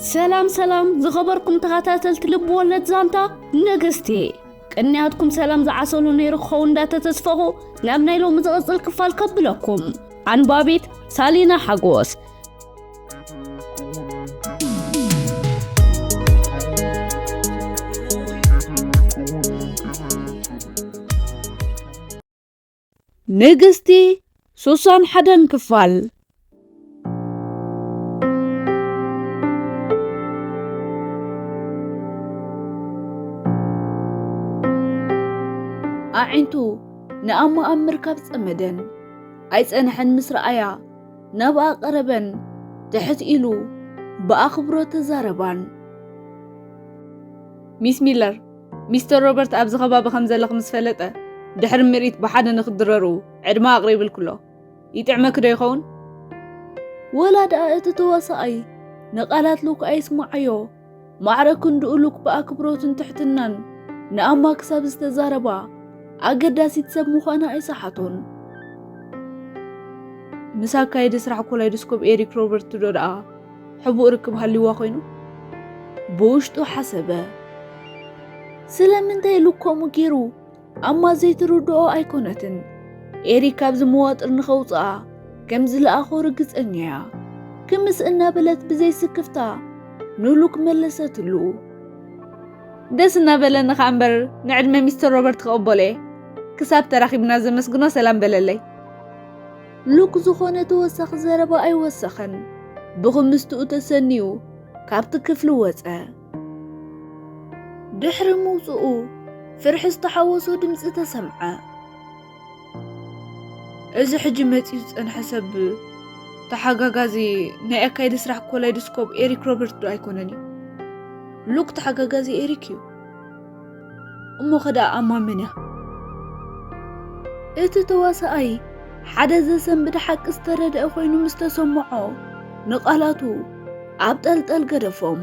ሰላም ሰላም ዝኸበርኩም ተኸታተልቲ ልብ ወለድ ዛንታ ንግስቲ፣ ቅንያትኩም ሰላም ዝዓሰሉ ነይሩ ክኸውን እንዳተተስፈኹ ናብ ናይ ሎሚ ዝቕጽል ክፋል ከብለኩም። ኣንባቢት ሳሊና ሓጎስ። ንግስቲ ሱሳን ሓደን ክፋል። ኣዒንቱ ንኣማ ኣብ ምርካብ ጸመደን። ኣይጸንሐን ምስ ረኣያ ናብኣ ቀረበን ትሕት ኢሉ ብኣኽብሮት ተዛረባን። ሚስ ሚለር፣ ሚስተር ሮበርት ኣብዚ ከባቢ ከም ዘለኽ ምስ ፈለጠ፣ ድሕሪ ምርኢት ብሓደ ንኽድረሩ ዕድመ ኣቕሪብልክሎ። ይጥዕመኪ ዶ ይኸውን? ወላ ደኣ እቲ ተዋሳኣይ ንቓላት ሉክ ኣይስምዓዮ። ማዕረ ክንድኡ ሉክ ብኣክብሮትን ትሕትናን ንኣማ ክሳብ ዝተዛረባ ኣገዳሲት ሰብ ምዃና ኣይሰሓቶን። ምስ ኣካየዲ ስራሕ ኮላይዶስኮፕ ኤሪክ ሮበርት ዶ ደኣ ሕቡእ ርክብ ሃልይዋ ኮይኑ? ብውሽጡ ሓሰበ። ስለምንታይ ሉክ ከምኡ ገይሩ? ኣማ ዘይትርድኦ ኣይኮነትን። ኤሪክ ካብዚ መዋጥር ንኸውጽኣ ከም ዝለኣኾ ርግጸኛ እያ። ክምስ እናበለት ብዘይ ስክፍታ ንሉክ መለሰትሉ። ደስ እናበለኒ ኸኣ እምበር ንዕድመ ሚስተር ሮበርት ክቕበሎ እየ። ክሳብ ተራኺብና ዘመስግኖ ሰላም በለለይ። ሉክ ዝኾነ ተወሳኺ ዘረባ ኣይወሰኸን። ብኽምስትኡ ተሰንዩ ካብቲ ክፍሊ ወጸ። ድሕሪ ምውጽኡ ፍርሒ ዝተሓወሶ ድምጺ ተሰምዐ። እዚ ሕጂ መጺኡ ዝጸንሐ ሰብ ተሓጋጋዚ ናይ ኣካይዲ ስራሕ ኮላይዶስኮፕ ኤሪክ ሮበርት ዶ ኣይኮነን እዩ? ሉክ ተሓጋጋዚ ኤሪክ እዩ። እሞ ኸ ደኣ ኣማ መን እያ? እቲ ተዋሳኣይ ሓደ ዘሰንብድ ሓቂ ዝተረድአ ኮይኑ ምስ ተሰምዖ፣ ንቓላቱ ኣብ ጠልጠል ገደፎም።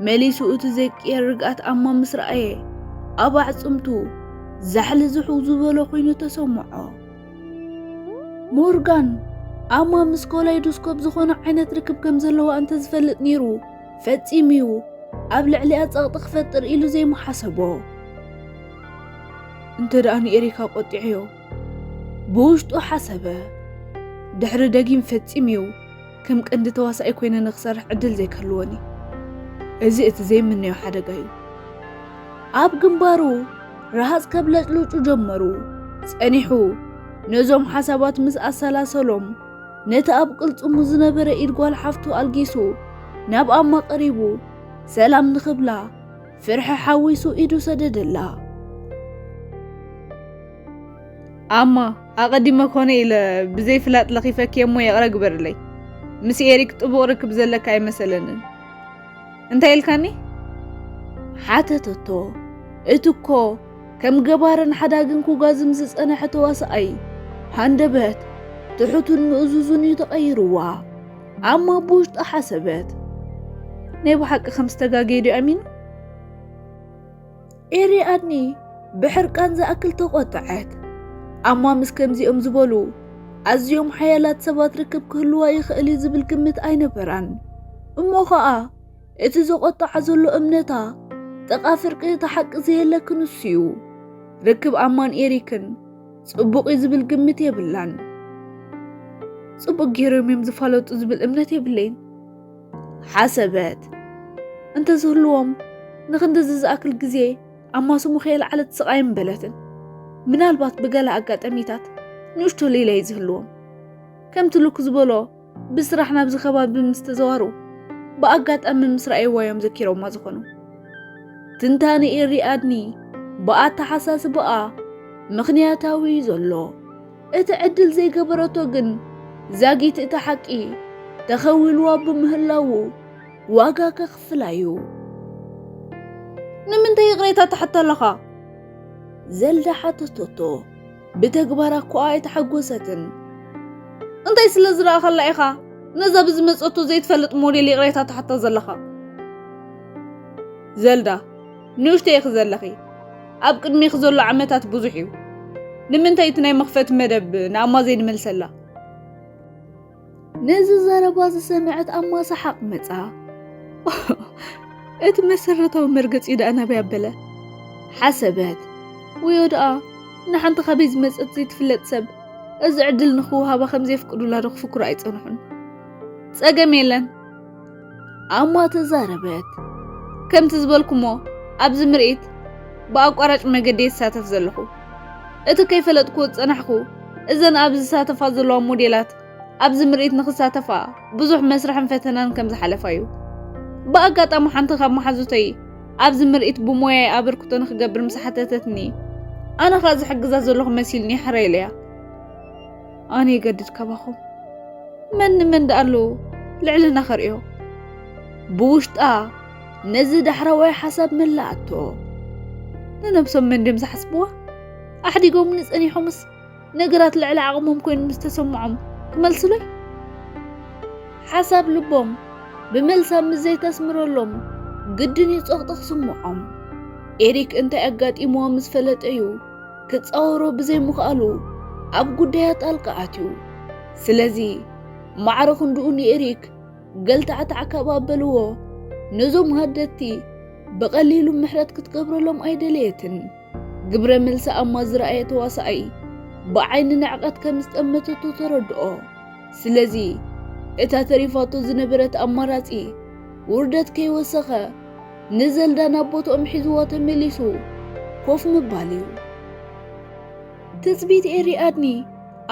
መሊሱ እቲ ዘይቅየር ርግኣት ኣማ ምስ ረኣየ፣ ኣብ ኣዕጽምቱ ዛሕሊ ዝሕው ዝበሎ ኮይኑ ተሰምዖ። ሞርጋን፣ ኣማ ምስ ኮላይዶስኮፕ ዝኾነ ዓይነት ርክብ ከም ዘለዋ እንተ ዝፈልጥ ነይሩ፣ ፈጺሙ እዩ ኣብ ልዕሊኣ ጸቕጢ ክፈጥር ኢሉ ዘይምሓሰቦ። እንተ ደኣ ንኤሪካ ቆጢዐዮ፣ ብውሽጡ ሓሰበ። ድሕሪ ደጊም ፈጺሙ እዩ ከም ቀንዲ ተዋሳኣይ ኮይነ ንኽሰርሕ ዕድል ዘይክህልወኒ። እዚ እቲ ዘይምነዮ ሓደጋ እዩ። ኣብ ግንባሩ ረሃጽ ከብለጭልጩ ጀመሩ። ጸኒሑ ነዞም ሓሳባት ምስ ኣሰላሰሎም፣ ነቲ ኣብ ቅልጽሙ ዝነበረ ኢድ ጓል ሓፍቱ ኣልጊሱ ናብ ኣማ ቀሪቡ ሰላም ንኽብላ ፍርሒ ሓዊሱ ኢዱ ሰደደላ። ኣማ፣ ኣቐዲመ ኮነ ኢለ ብዘይፍላጥ ለኺፈኪ እሞ ይቕረ ግበርለይ። ምስ ኤሪክ ጥቡቕ ርክብ ዘለካ ኣይመሰለንን። እንታይ ኢልካኒ? ሓተተቶ። እቲ እኮ ከም ገባርን ሓዳግን ክጓዝም ዝጸንሐ ተዋሳኣይ፣ ሃንደበት ትሑቱን ምእዙዙን እዩ ተቐይርዋ። ኣማ ብውሽጣ ሓሰበት። ናይ ብሓቂ ከም ዝተጋገየ ድዩ ኣሚኑ? ኤሪ ኣድኒ ብሕርቃን ዝኣክል ተቖጥዐት። ኣማ ምስ ከምዚኦም ዝበሉ ኣዝዮም ሓያላት ሰባት ርክብ ክህልዋ ይኽእል እዩ ዝብል ግምት ኣይነበራን። እሞ ኸኣ እቲ ዘቖጥዓ ዘሎ እምነታ ጥቓ ፍርቂ እቲ ሓቂ ዘየለክን ንሱ እዩ። ርክብ ኣማን ኤሪክን ጽቡቕ እዩ ዝብል ግምት የብላን። ጽቡቕ ገይሮም እዮም ዝፋለጡ ዝብል እምነት የብለይን። ሓሰበት። እንተዝህልዎም ንኽንድዚ ዝኣክል ግዜ ኣማ ስሙ ከየልዓለት ስቓይ ምበለትን። ምናልባት ብገለ ኣጋጣሚታት ንእሽቶ ሌላ እዩ ዝህልዎም። ከምቲ ሉክ ዝበሎ ብስራሕ ናብዚ ከባቢ ምስ ተዘዋሩ ብኣጋጣሚ ምስ ረኣይዋ እዮም ዘኪሮማ ዝኾኑ። ትንታነ ኤሪ ኣድኒ ብኣተሓሳስባኣ ምኽንያታዊ እዩ ዘሎ። እቲ ዕድል ዘይገበረቶ ግን ዛጊት እቲ ሓቂ ተኸዊልዋ ብምህላዉ ዋጋ ከኽፍላ እዩ። ንምንታይ ይቕሬታ ትሓቶ ኣለኻ? ዘልዳ ሓተተቶ። ብተግባራ እኮ ኣይተሓጎሰትን። እንታይ ስለ ዝረኣኻላ ኢኻ ነዛ ብዝመጸቶ ዘይትፈልጥ ሞዴል ይቕሬታ ትሓታ ዘለኻ? ዘልዳ፣ ንእሽቶ ኢኺ ዘለኺ። ኣብ ቅድሜኺ ዘሎ ዓመታት ብዙሕ እዩ። ንምንታይ እቲ ናይ መኽፈቲ መደብ ንኣማ ዘይንመልሰላ? ነዚ ዘረባ ዝሰምዐት ኣማ ሰሓቕ መጻ። እቲ መሰረታዊ መርገጺ ደኣ ናበይ ኣበለ? ሓሰበት። ወዮ ደኣ ንሓንቲ ካበይ ዝመጸት ዘይትፍለጥ ሰብ እዚ ዕድል ንኽወሃባ ከም ዘየፍቅዱላ ዶ ክፍክሩ ኣይጸንሑን? ጸገም የለን። ኣማ ተዛረበት። ከምቲ ዝበልኩሞ ኣብዚ ምርኢት ብኣቋራጭ መገዲ እየ ዝሳተፍ ዘለኹ። እቲ ከይፈለጥኩ ዝጸናሕኩ እዘን ኣብዚ ዝሳተፋ ዘለዋ ሞዴላት ኣብዚ ምርኢት ንኽሳተፋ ብዙሕ መስርሕን ፈተናን ከም ዝሓለፋ እዩ። ብኣጋጣሚ ሓንቲ ካብ መሓዙተይ ኣብዚ ምርኢት ብሞያይ ኣበርክቶ ንኽገብር ምስ ሓተተትኒ ኣነ ኸኣ ዝሕግዛ ዘለኹ መሲልኒ ሕረይ ኢለያ። ኣነ ይገድድ ካባኹም። መን ንመን ደኣ ኣለዉ ልዕልና ከርእዮ? ብውሽጣ ነዚ ዳሕረዋይ ሓሳብ መላኣቶ። ንነብሶም መን ድዮም ዝሓስብዋ? ኣሕዲጎምኒ ጸኒሖምስ ነገራት ልዕሊ ዓቕሞም ኮይኑ ምስ ተሰምዖም ክመልስሎይ? ሓሳብ ልቦም ብመልሳ ምስ ዘይተስምረሎም ግድን እዩ ጸቕጢ ክስምዖም። ኤሪክ እንታይ ኣጋጢምዎ ምስ ፈለጠ እዩ ክጻወሮ ብዘይምኽኣሉ ኣብ ጉዳያ ጣልቃ ኣትዩ። ስለዚ ማዕረ ክንድኡ ንኤሪክ ገልታዕታዕ ካብ ኣበልዎ ነዞም ሃደድቲ ብቐሊሉ ምሕረት ክትገብረሎም ኣይደለየትን። ግብረ መልሲ ኣማ ዝረኣየ ተዋሳኣይ ብዓይኒ ንዕቐት ከም ዝጠመተቶ ተረድኦ። ስለዚ እታ ተሪፋቶ ዝነበረት ኣማራጺ ውርደት ከይወሰኸ ንዘልዳ ናብ ቦትኦም ሒዝዋ ተመሊሱ ኮፍ ምባል እዩ። ትጽቢት ኤሪ ኣድኒ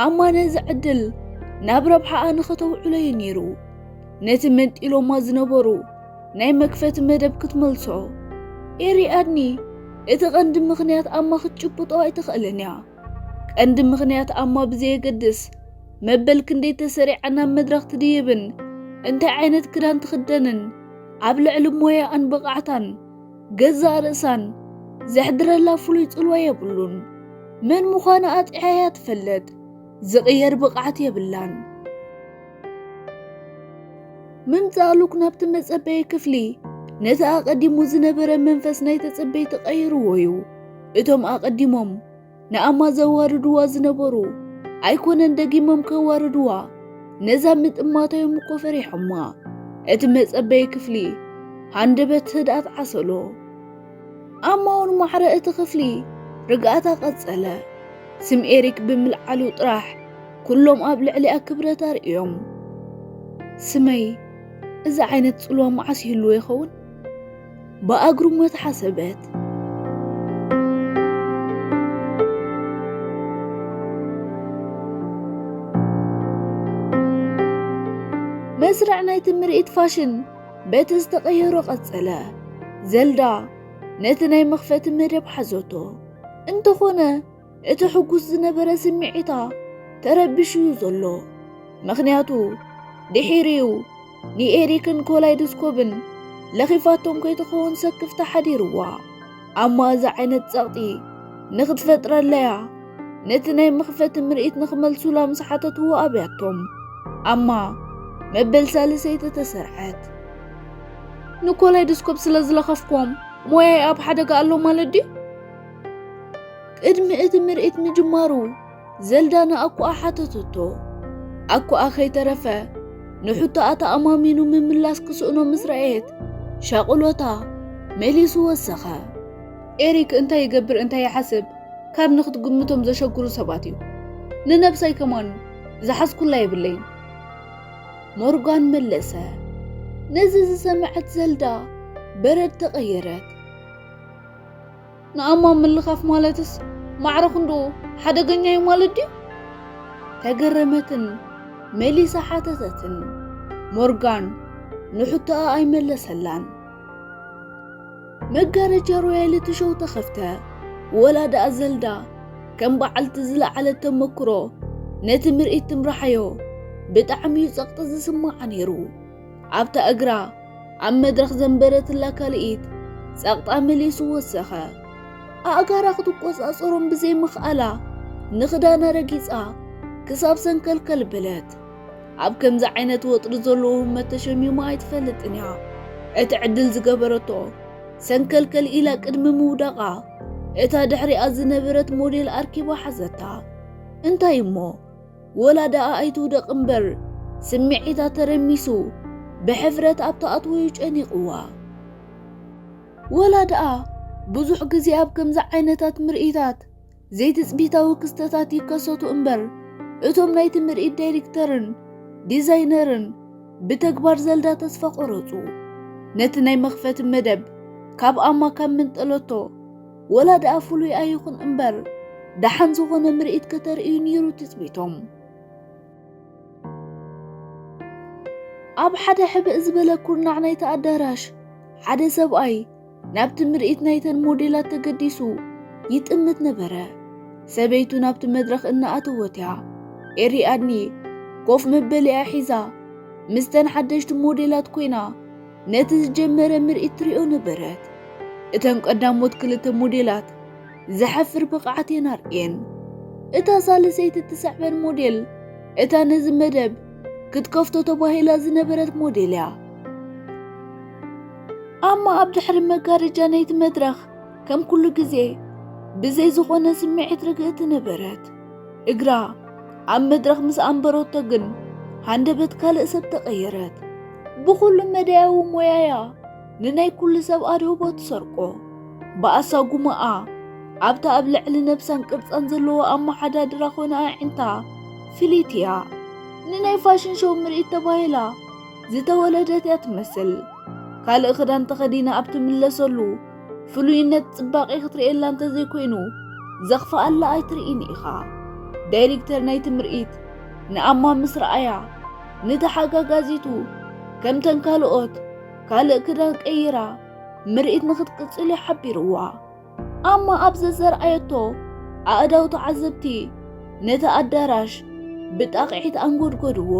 ኣማ ነዚ ዕድል ናብ ረብሓኣ ንኸተውዕሎ እዩ ነይሩ። ነቲ መንጢሎማ ዝነበሩ ናይ መክፈቲ መደብ ክትመልሶ ኤሪ ኣድኒ እቲ ቀንዲ ምኽንያት ኣማ ክትጭብጦ ኣይትኽእልን እያ። ቀንዲ ምኽንያት ኣማ ብዘየገድስ መበል ክንደይ ተሰሪዓ ናብ መድረኽ ትድይብን እንታይ ዓይነት ክዳን ትኽደንን ኣብ ልዕሊ ሞያኣን ብቕዓታን ገዛእ ርእሳን ዘሕድረላ ፍሉይ ጽልዋ የብሉን። መን ምዃና ኣጥዕያ እያ ትፈልጥ። ዝቕየር ብቕዓት የብላን። ምምጻእ ሉክ ናብቲ መጸበዪ ክፍሊ ነቲ ኣቐዲሙ ዝነበረ መንፈስ ናይ ተጸበይቲ ቀይርዎ እዩ። እቶም ኣቐዲሞም ንኣማ ዘዋርድዋ ዝነበሩ ኣይኮነን ደጊሞም ከዋርድዋ፣ ነዛ ምጥማታ እዮም እኮ ፈሪሖማ። እቲ መጸበዪ ክፍሊ ሃንደበት ህድኣት ዓሰሎ። ኣማ እውን ማዕረ እቲ ክፍሊ ርግኣታ ቀጸለ። ስም ኤሪክ ብምልዓሉ ጥራሕ ኩሎም ኣብ ልዕሊኣ ክብረት ኣርእዮም። ስመይ እዚ ዓይነት ጽልዋ መዓስ ይህልዎ ይኸውን? ብኣግርሞት ሓሰበት። መስርዕ ናይቲ ምርኢት ፋሽን በቲ ዝተቐየሮ ቀጸለ። ዘልዳ ነቲ ናይ መኽፈቲ መደብ ሓዘቶ። እንተኾነ እቲ ሕጉስ ዝነበረ ስምዒታ ተረቢሹ እዩ ዘሎ። ምኽንያቱ ድሒሪኡ ንኤሪክን ኮላይዶስኮፕን ለኺፋቶም ከይትኸውን ሰክፍታ ሓዲርዋ። ኣማ እዚ ዓይነት ጸቕጢ ንኽትፈጥረለያ ነቲ ናይ መኽፈቲ ምርኢት ንኽመልሱላ ምስ ሓተትዎ ኣብያቶም። ኣማ መበል ሳልሰይቲ ተሰርዐት። ንኮላይዶስኮፕ ስለ ዝለኸፍክዎም ሞያይ ኣብ ሓደጋ ኣሎ ማለት ድዩ? ቅድሚ እቲ ምርኢት ምጅማሩ ዘልዳ ንኣኩኣ ሓተተቶ። ኣኩኣ ከይተረፈ ንሕቶኣ ተኣማሚኑ ምምላስ ክስእኖ ምስ ረኣየት ሻቕሎታ መሊሱ ወሰኸ። ኤሪክ እንታይ ይገብር እንታይ ይሓስብ ካብ ንክትግምቶም ዘሸግሩ ሰባት እዩ። ንነብሰይ ከማን ዝሓዝኩላ የብለይን። ሞርጋን መለሰ። ነዚ ዝሰመዐት ዘልዳ በረድ ተቐየረት። ንኣማ ምልኻፍ ማለትስ ማዕረ ክንድኡ ሓደገኛ እዩ ማለት ድዩ? ተገረመትን መሊሳ ሓተተትን። ሞርጋን ንሕቶኣ ኣይመለሰላን። መጋረጃ ሮያሊቲ ሾው ተኸፍተ። ወላ ደኣ ዘልዳ ከም በዓልቲ ዝለዓለት ተመክሮ ነቲ ምርኢት ትምርሓዮ ብጣዕሚ እዩ ጸቕጢ ዝስምዓ ነይሩ። ኣብታ እግራ ኣብ መድረኽ ዘንበረትላ ካልኢት ጸቕጣ መሊሱ ወሰኸ። ኣእጋራ ክትቆጻጸሮም ብዘይምኽኣላ ንኽዳና ረጊጻ ክሳብ ሰንከልከል በለት። ኣብ ከምዚ ዓይነት ወጥሪ ዘለዎ ህሞት ተሸሚማ ኣይትፈልጥን እያ። እቲ ዕድል ዝገበረቶ ሰንከልከል ኢላ ቅድሚ ምውዳቓ እታ ድሕሪኣ ዝነበረት ሞዴል ኣርኪባ ሓዘታ። እንታይ እሞ ወላ ደኣ ኣይትውደቕ እምበር ስምዒታ ተረሚሱ ብሕፍረት ኣብ ትኣትወዩ ጨኒቕዋ። ወላ ደኣ ብዙሕ ግዜ ኣብ ከምዚ ዓይነታት ምርኢታት ዘይትጽቢታዊ ክስተታት ይከሰቱ እምበር፣ እቶም ናይቲ ምርኢት ዳይሬክተርን ዲዛይነርን ብተግባር ዘልዳ ተስፋ ቆረጹ። ነቲ ናይ መኽፈቲ መደብ ካብ ኣማ ካብ ምንጠለቶ፣ ወላ ደኣ ፍሉይ ኣይኹን እምበር፣ ደሓን ዝኾነ ምርኢት ከተርእዩ ነይሩ ትጽቢቶም። ኣብ ሓደ ሕብእ ዝበለ ኩርናዕ ናይቲ ኣዳራሽ፣ ሓደ ሰብኣይ ናብቲ ምርኢት ናይተን ሞዴላት ተገዲሱ ይጥምት ነበረ። ሰበይቱ ናብቲ መድረኽ እናኣተወት እያ። ኤሪኣድኒ ኮፍ መበሊኣ ሒዛ፣ ምስተን ሓደሽቲ ሞዴላት ኮይና፣ ነቲ ዝጀመረ ምርኢት ትሪኦ ነበረት። እተን ቀዳሞት ክልተ ሞዴላት ዘሕፍር ብቕዓት እየን ኣርእየን። እታ ሳልሰይቲ እትስዕበን ሞዴል፣ እታ ነዚ መደብ ክትከፍቶ ተባሂላ ዝነበረት ሞዴል እያ። ኣማ ኣብ ድሕሪ መጋረጃ ናይቲ መድረኽ ከም ኩሉ ግዜ ብዘይ ዝኾነ ስምዒት ርግእቲ ነበረት። እግራ ኣብ መድረኽ ምስ ኣንበረቶ ግን ሃንደበት ካልእ ሰብ ተቐየረት። ብኹሉ መዳያዊ ሞያያ ንናይ ኩሉ ሰብ ኣድህቦ ትሰርቆ። ብኣሳጉማኣ ኣብታ ኣብ ልዕሊ ነብሳን ቅርጻን ዘለዎ ኣመሓዳድራ ኮነ ኣዒንታ ፍልይቲ እያ። ንናይ ፋሽን ሾው ምርኢት ተባሂላ ዝተወለደት እያ ትመስል። ካልእ ክዳን ተኸዲና ኣብ ትምለሰሉ ፍሉይነት ጽባቐ ክትርእየላ እንተዘይኮይኑ ዘኽፍኣላ ኣይትርእይን ኢኻ። ዳይሬክተር ናይቲ ምርኢት ንኣማ ምስ ረኣያ፣ ንተሓጋጋዚቱ ከምተን ካልኦት ካልእ ክዳን ቀይራ ምርኢት ንኽትቅጽል እዩ ሓቢርዋ። ኣማ ኣብ ዘዘርኣየቶ ኣእዳው ተዓዘብቲ ነቲ ኣዳራሽ ብጣቕዒት ኣንጎድጎድዎ።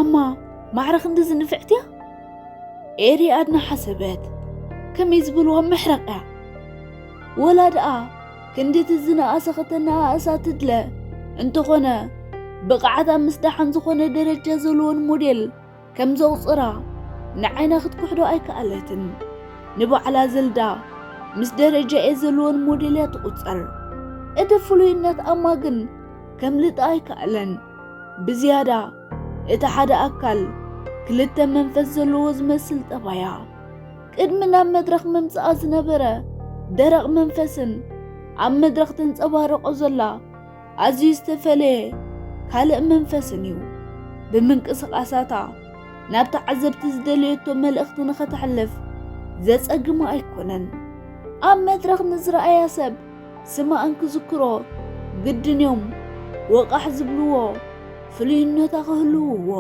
ኣማ ማዕረ ክንድዚ ንፍዕቲ እያ? ኤሪ ኣድና ሓሰበት። ከመይ ዝበልዋ ምሕረቕ እያ? ወላ ደኣ ክንድቲ ዝነኣሰ ከተነኣእሳ ትድለ እንተኾነ፣ ብቕዓታ ምስ ደሓን ዝኾነ ደረጃ ዘለወን ሞዴል ከም ዘቑጽራ ንዓይና ክትክሕዶ ኣይከኣለትን። ንባዕላ ዘልዳ ምስ ደረጃኤ ዘለወን ሞዴል እያ ትቑጸር። እቲ ፍሉይነት ኣማ ግን ከምልጣ ኣይከኣለን። ብዝያዳ እቲ ሓደ ኣካል ክልተ መንፈስ ዘለዎ ዝመስል ጠባያ፣ ቅድሚ ናብ መድረኽ ምምጽኣ ዝነበረ ደረቕ መንፈስን ኣብ መድረኽ ተንጸባርቖ ዘላ ኣዝዩ ዝተፈለየ ካልእ መንፈስን እዩ። ብምንቅስቓሳታ ናብ ተዓዘብቲ ዝደለየቶ መልእኽቲ ንኸተሕልፍ ዘጸግማ ኣይኮነን። ኣብ መድረኽ ንዝረኣያ ሰብ ስማ እንክዝክሮ ግድን እዮም ወቓሕ ዝብልዎ ፍሉይነታ ክህልውዎ።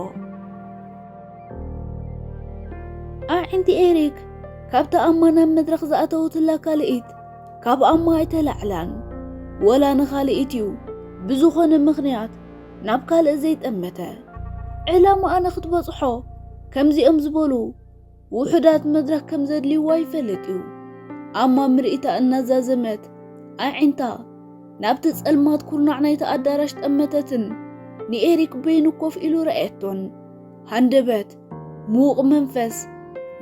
ኣዒንቲ ኤሪክ ካብታ ኣማ ናብ መድረኽ ዝኣተወትላ ካልኢት ካብ ኣማ ኣይተላዕላን። ወላ ንኻልኢት እዩ ብዝኾነ ምኽንያት ናብ ካልእ ዘይጠመተ። ዕላማኣ ንኽትበጽሖ ከምዚኦም ዝበሉ ውሑዳት መድረኽ ከም ዘድልይዋ ይፈልጥ እዩ። ኣማ ምርኢታ እናዛዘመት ኣዒንታ ናብቲ ጸልማት ኩርናዕ ናይቲ ኣዳራሽ ጠመተትን ንኤሪክ በይኑ ኮፍ ኢሉ ረኣየቶን። ሃንደበት፣ ምዉቕ መንፈስ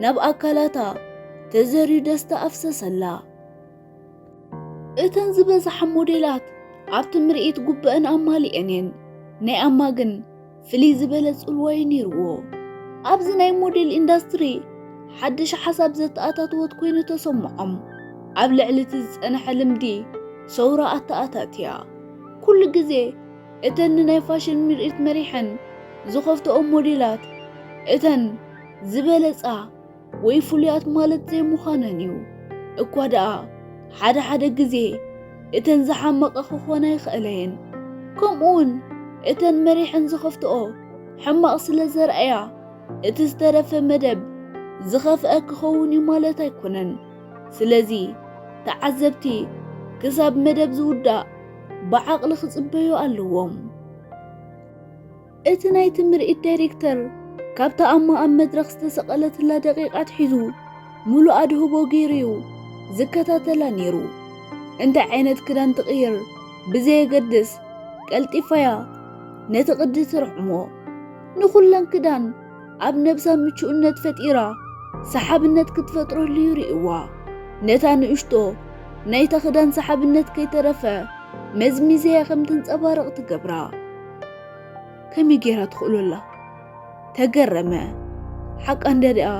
ናብ ኣካላታ ተዘርዩ ደስታ ኣፍሰሰላ። እተን ዝበዝሓ ሞዴላት ኣብቲ ምርኢት ጉብአን ኣማሊአን እየን። ናይ ኣማ ግን ፍልይ ዝበለ ጽልዋ እዩ ነይርዎ። ኣብዚ ናይ ሞዴል ኢንዳስትሪ ሓድሽ ሓሳብ ዘተኣታተወት ኮይኑ ተሰምዖም። ኣብ ልዕሊ እቲ ዝጸንሐ ልምዲ ሰውራ ኣተኣታትያ። ኩሉ ግዜ እተን ንናይ ፋሽን ምርኢት መሪሐን ዝኸፍትኦ ሞዴላት እተን ዝበለጻ ወይ ፍሉያት ማለት ዘይምዃነን እዩ። እኳ ደኣ ሓደ ሓደ ግዜ እተን ዝሓመቐ ክኾና ይኽእላ እየን። ከምኡውን እተን መሪሐን ዝኸፍትኦ ሕማቕ ስለ ዘርኣያ እቲ ዝተረፈ መደብ ዝኸፍአ ክኸውን እዩ ማለት ኣይኮነን። ስለዚ ተዓዘብቲ ክሳብ መደብ ዝውዳእ ብዓቕሊ ክጽበዩ ኣለዎም። እቲ ናይቲ ምርኢት ዳይሬክተር ካብታ ኣማ ኣብ መድረኽ ዝተሰቐለትላ ደቂቕ ኣትሒዙ ምሉእ ኣድህቦ ገይሩ እዩ ዝከታተላ ነይሩ። እንታይ ዓይነት ክዳን ትቕይር ብዘየገድስ ቀልጢፋያ ነቲ ቅዲ ትርዕሞ። ንኹለን ክዳን ኣብ ነብሳ ምቹእነት ፈጢራ ሰሓብነት ክትፈጥረሉ እዩ ርእይዋ። ነታ ንእሽቶ ናይታ ክዳን ሰሓብነት ከይተረፈ መዝሚዘያ ከም ትንጸባረቕ ትገብራ። ከመይ ገይራ ትኽእሎ ኣላ? ተገረመ። ሓቃ እንደ ደኣ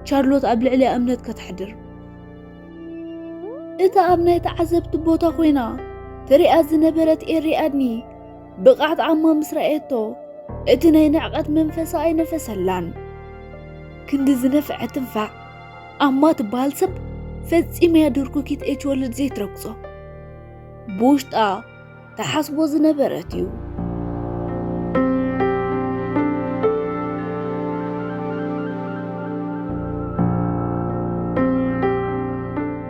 ቻርሎት ኣብ ልዕሊኣ እምነት ከተሕድር። እታ ኣብ ናይ ተዓዘብቲ ቦታ ኮይና ትሪኣ ዝነበረት ኤሪ ኣድኒ ብቕዓት ኣማ ምስ ረኣየቶ፣ እቲ ናይ ንዕቐት መንፈሳ ኣይነፈሰላን። ክንዲ ዝነፍዐ ትንፋዕ ኣማ ትበሃል ሰብ ፈጺመያ ድርኩኪት ኤች ወልድ ዘይትረግጾ። ብውሽጣ ትሓስቦ ዝነበረት እዩ።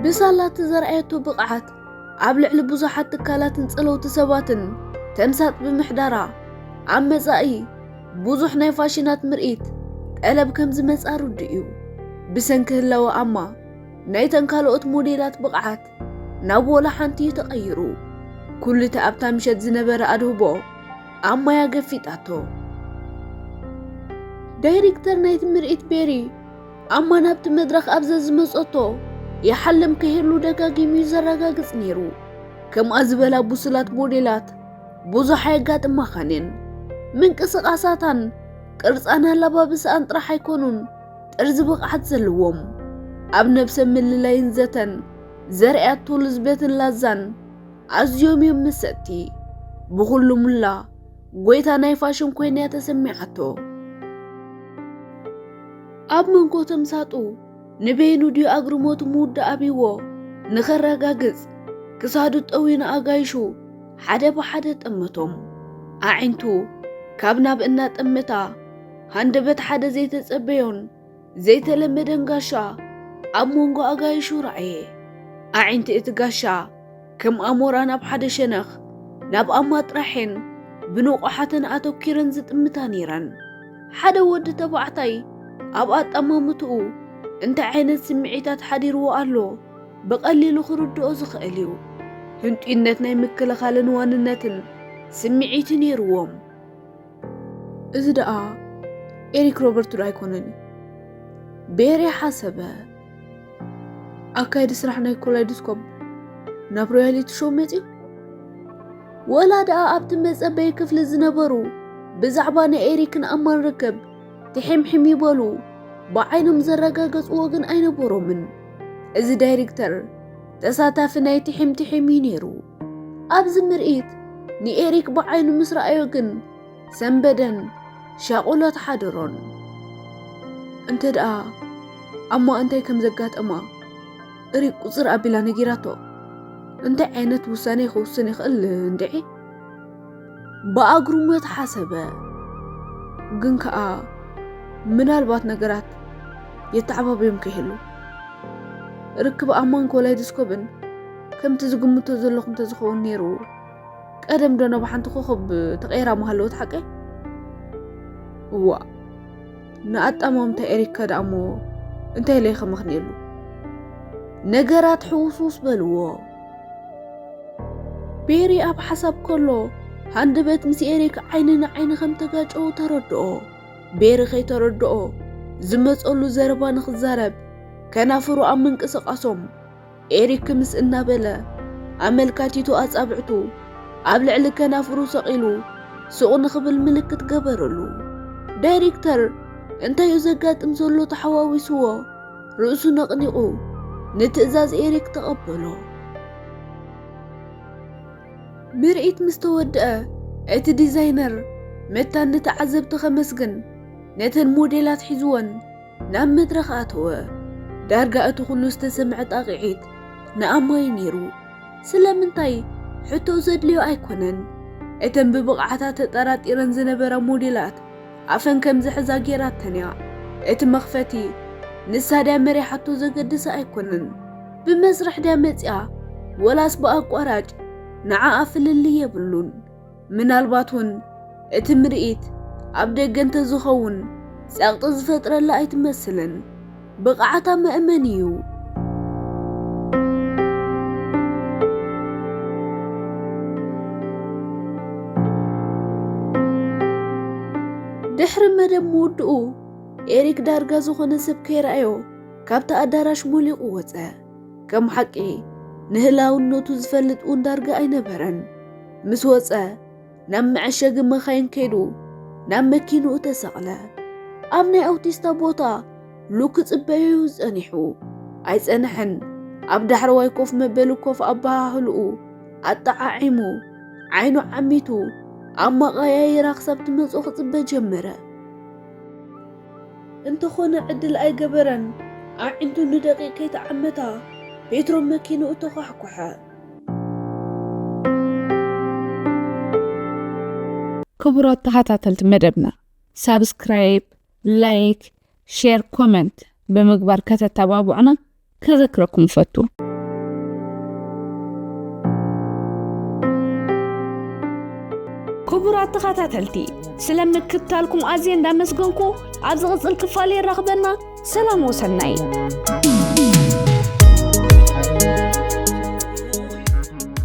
ብሳላ እቲ ዘርኣየቶ ብቕዓት ኣብ ልዕሊ ብዙሓት ትካላትን ጸለውቲ ሰባትን ተምሳጥ ብምሕዳራ፣ ኣብ መጻኢ ብዙሕ ናይ ፋሽናት ምርኢት ጠለብ ከም ዝመጻ ርዱእ እዩ። ብሰንኪ ህላወ ኣማ፣ ናይተን ካልኦት ሞዴላት ብቕዓት ናብ ወላ ሓንቲ እዩ ተቐይሩ። ኩሉ እቲ ኣብታ ምሸት ዝነበረ ኣድህቦ ኣማያ ገፊጣቶ። ዳይሬክተር ናይቲ ምርኢት ቤሪ፣ ኣማ ናብቲ መድረኽ ኣብ ዘዝመጸቶ ይሓልም ከይህሉ ደጋጊሙ እዩ ዘረጋግጽ ነይሩ። ከምኣ ዝበላ ብሱላት ሞዴላት ብዙሕ ኣየጋጥማኻን እየን። ምንቅስቓሳታን ቅርጻን ኣለባብስኣን ጥራሕ ኣይኮኑን ጥርዚ ብቕዓት ዘለዎም። ኣብ ነብሰ ምልላይን ዘተን ዘርእያቶ ልዝበትን ላዛን ኣዝዮም እዮም መሰጥቲ። ብኹሉ ሙላ ጎይታ ናይ ፋሽን ኮይና እያ ተሰሚዓቶ። ኣብ መንጎ ተምሳጡ ንበይኑ ድዩ ኣግርሞቱ ምውዳእ ኣብይዎ ንኸረጋግጽ፣ ክሳዱ ጠዊኑ ኣጋይሹ ሓደ ብሓደ ጠመቶም። ኣዒንቱ ካብ ናብ እናጠመታ፣ ሃንደበት ሓደ ዘይተጸበዮን ዘይተለመደን ጋሻ ኣብ መንጎ ኣጋይሹ ረኣየ። ኣዒንቲ እቲ ጋሻ ከም ኣሞራ ናብ ሓደ ሸነኽ፣ ናብ ኣማ ጥራሕን ብንቑሓትን ኣተኲረን ዝጥምታ ነይረን። ሓደ ወዲ ተባዕታይ ኣብ ኣጠማምትኡ እንታይ ዓይነት ስምዒታት ሓዲርዎ ኣሎ ብቐሊሉ ክርድኦ ዝኽእል እዩ። ህንጡይነት ናይ ምክልኻልን ዋንነትን ስምዒት እዩ ነይርዎም። እዚ ደኣ ኤሪክ ሮበርት ዶ ኣይኮነን እዩ? ቤሪ ሓሰበ። ኣካየዲ ስራሕ ናይ ኮላይዶስኮፕ ናብ ሮያሊቲ ሾው መጺኡ። ወላ ደኣ ኣብቲ መጸበዪ ክፍሊ ዝነበሩ ብዛዕባ ናይ ኤሪክን ኣማን ርክብ ትሒምሒም ይበሉ ብዓይኖም ዘረጋገጽዎ ግን ኣይነበሮምን። እዚ ዳይሬክተር ተሳታፊ ናይ ትሒም ትሒም እዩ ነይሩ። ኣብዚ ምርኢት ንኤሪክ ብዓይኑ ምስ ረኣዮ ግን ሰንበደን ሻቑሎት ሓደሮን። እንተ ደኣ ኣማ እንታይ ከም ዘጋጠማ እሪክ ቁጽር ኣቢላ ነጊራቶ፣ እንታይ ዓይነት ውሳኔ ክውስን ይኽእል እንድዒ? ብኣግርሞት ሓሰበ። ግን ከኣ ምናልባት ነገራት የተዓባብዮም ከይህሉ። ርክብ ኣማን ኮላይዶስኮፕን ከምቲ ዝግምቶ ዘለኹ እንተዝኸውን ነይሩ፣ ቀደም ዶ ናብ ሓንቲ ኮኸብ ተቐይራ ምሃለወት ሓቀይ? እዋእ፣ ንኣጠማምታ ኤሪካ ደኣ እሞ እንታይ ኢለ ከመኽንየሉ? ነገራት ሕውስውስ በልዎ። ቤሪ ኣብ ሓሳብ ከሎ፣ ሃንደበት ምስ ኤሪክ ዓይኒ ንዓይኒ ከም ተጋጨዉ ተረድኦ። ቤሪ ከይተረድኦ፣ ዝመጸሉ ዘረባ ንኽዛረብ፣ ከናፍሩ ኣብ ምንቅስቓሶም፣ ኤሪክ ምስ እናበለ፣ ኣመልካቲቱ ኣጻብዕቱ ኣብ ልዕሊ ከናፍሩ ሰቒሉ፣ ሱቕ ንኽብል ምልክት ገበረሉ። ዳይሬክተር፣ እንታይ እዩ ዘጋጥም ዘሎ ተሓዋዊስዎ፣ ርእሱ ነቕኒቑ፣ ንትእዛዝ ኤሪክ ተቐበሎ። ምርኢት ምስ ተወድአ፣ እቲ ዲዛይነር መታን ንተዓዘብቲ ከመስግን፣ ነተን ሞዴላት ሒዝወን ናብ መድረኽ ኣተወ። ዳርጋ እቲ ኩሉ ዝተሰምዐ ጣቕዒት ንኣማይ ነይሩ። ስለምንታይ? ሕቶ ዘድልዮ ኣይኮነን። እተን ብብቕዓታ ተጠራጢረን ዝነበራ ሞዴላት ኣፈን ከም ዝሕዛ ጌራተን እያ። እቲ መኽፈቲ ንሳ ድያ መሪሓቶ ዘገድስ ኣይኮነን። ብመስርሕ ድያ መጺኣ ወላስ ብኣቋራጭ ንዓኣ ፍልልይ የብሉን። ምናልባት እውን እቲ ምርኢት ኣብ ደገ እንተዝኸውን ጸቕጢ ዝፈጥረላ ኣይትመስልን። ብቕዓታ መእመኒ እዩ። ድሕሪ መደብ ምውድኡ፣ ኤሪክ ዳርጋ ዝኾነ ሰብ ከይረኣዮ ካብቲ ኣዳራሽ ሞሊቑ ወጸ። ከም ሓቂ ንህላውነቱ ዝፈልጥ እውን ዳርጋ ኣይነበረን። ምስ ወጸ ናብ መዐሸጊ መኻይን ከይዱ ናብ መኪንኡ ተሰቕለ። ኣብ ናይ ኣውቲስታ ቦታ ሉክ ክጽበዮ እዩ ጸኒሑ። ኣይጸንሐን። ኣብ ዳሕረዋይ ኮፍ መበሊ ኮፍ ኣበሃህልኡ ኣጠዓዒሙ፣ ዓይኑ ዓሚቱ፣ ኣብ መቐያየራ ክሳብ ትመጽኦ ክጽበ ጀመረ። እንተኾነ ዕድል ኣይገበረን። ኣዒንቱ ንደቂቕ ከይተዓመታ፣ ፔትሮ መኪንኡ ተዃሕኩሐ። ክቡራት ተኸታተልቲ መደብና፣ ሳብስክራይብ፣ ላይክ፣ ሼር፣ ኮመንት ብምግባር ከተተባብዑና ከዘክረኩም እፈቱ። ክቡራት ተኸታተልቲ፣ ስለ ምክትታልኩም ኣዝየ እንዳመስገንኩ፣ ኣብ ዝቕጽል ክፋል የራኽበና። ሰላም ወሰናይ።